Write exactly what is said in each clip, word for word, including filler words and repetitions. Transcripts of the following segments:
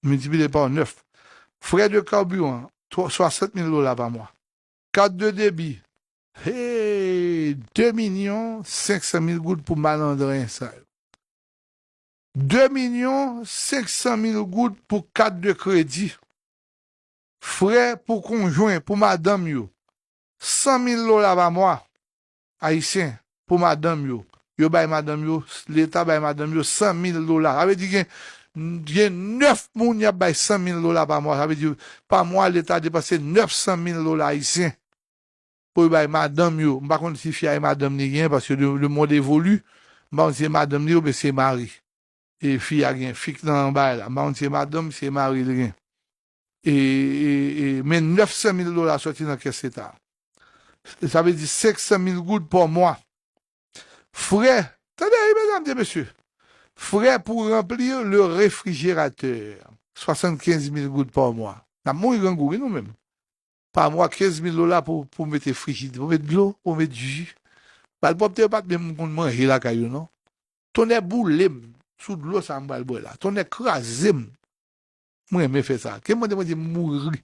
miltipliye pa nèf. Frè de karbiran, twa- swasant mil dola pa mwa. Kat de debi, hey, de milyon senk san mil goud pou malandren sa yo. De milyon senk san mil goud pou kat de kredi. Frè pou konjwen, pou madanm yo, san mil dola pa mwa, ayisyen, pou madanm yo. Yo bay madanm yo, Leta bay madanm yo san mil dola. Sa vle di gen, gen nèf moun y ap bay san mil dola pa mwa. Sa vle di, pa mwa, Leta depanse nèf san mil dola ayisyen pou yo bay madanm yo. M pa konn si fi a e madanm li gen, paske le, le monde évolue. M pa konn si se madanm li oubyen se mari. E fi a gen, fi k nan bagay la. M pa konn si se madanm, si se mari li gen. E, e, e, men nèf san mil dola sòti nan kès Leta. Sa vle di senk san mil goud pa mwa. Frè, tande, wi, medam e mesye. Frè pou ranpli le refrijeratè, swasannkenz mil goud pa mwa. N ap mouri grangou, wi, nou menm. Pa mwa, kenz mil dola pou, pou mete frijidè, pou mete dlo, pou mete ji. Malpwòpte yo pa t menm konn manje lakay yo, non. Tonnè boule m sou dlo sa a m pral bwè la. Tonnè kraze m. Mwen renmen fè sa. Ke mwen te mwen te mouri.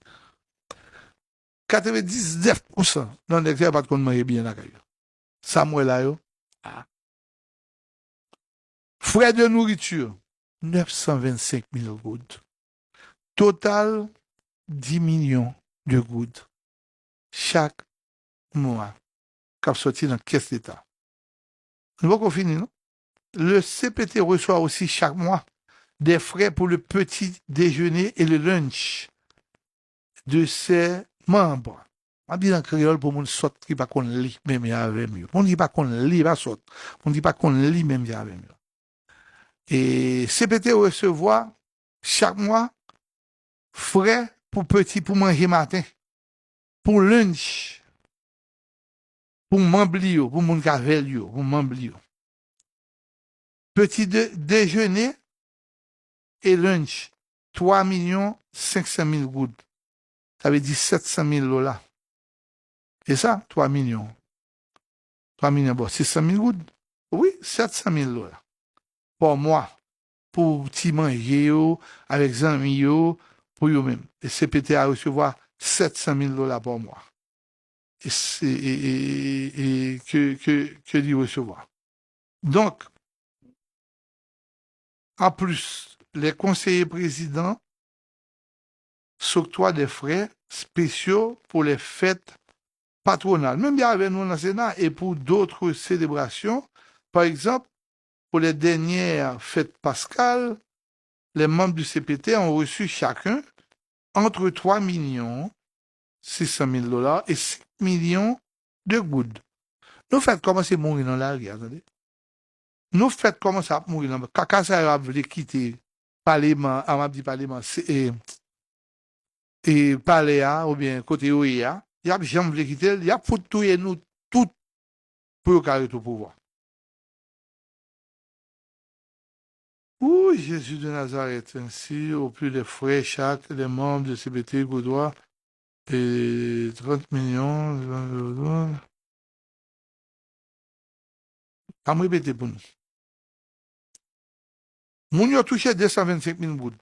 Katrevendiznèf pousan nan nèg sa yo pa t konn manje byen lakay yo. Sa m wè la yo. Ah. Frais de nourriture, nèf san vennsenk mil goud. Total, dis milyon de goud. Chak mwa k ap sòti nan kès Leta. Nou poko fini, non? Le C P T reçoit aussi chaque mois des frais pour le petit déjeuner et le lunch de ses membres. M ap di l an kreyòl pou moun sòt ki pa konn li menm jan avè m yo. Moun ki pa konn li, pa sòt. Moun ki pa konn li menm jan avè m yo. E C P T resevwa chak mwa frè pou peti, pou manje maten, pou lunch, pou manm li yo, pou moun k avè l yo, pou manm li yo. Petit de, déjeuner et lunch, twa milyon senk san mil goud. Sa vle di sèt san mil dola. E sa, twa milyon. Twa milyon, bon, sis san mil goud. Wi, sèt san mil dola. Pa mwa. Pou ti manje yo, avèk zanmi yo, pou yo menm. E C P T a resevwa sèt san mil dola pa mwa. E, se- e, e, e, e ke, ke, ke li resevwa. Donc, en plus, les conseillers présidents s'octroient des frais spéciaux pour les fêtes patronales, menm jan avè nou nan Sena, et pour d'autres célébrations. Par exemple, pour les dernières fêtes pascales, les membres du C P T ont reçu chacun entre trois millions six cent mille dollars et cinq millions de goud. Nou fèk kòmanse mouri nan lari a, tande. Nou fèk kòmanse ap mouri nan kaka sa yo ap vle kite paleman, a, m ap di paleman, se, e, e palè a, oubyen kote yo ye a, y ap janm vle kite l, y ap fout touye nou tout pou yo ka ret o pouvwa. Ou Jésus de Nazareth, ainsi, au plus des frais, chaque, les membres de C P T reçoit, et trente millions, an m repete pou nou. Moun yo touche de san vennsenk mil goud.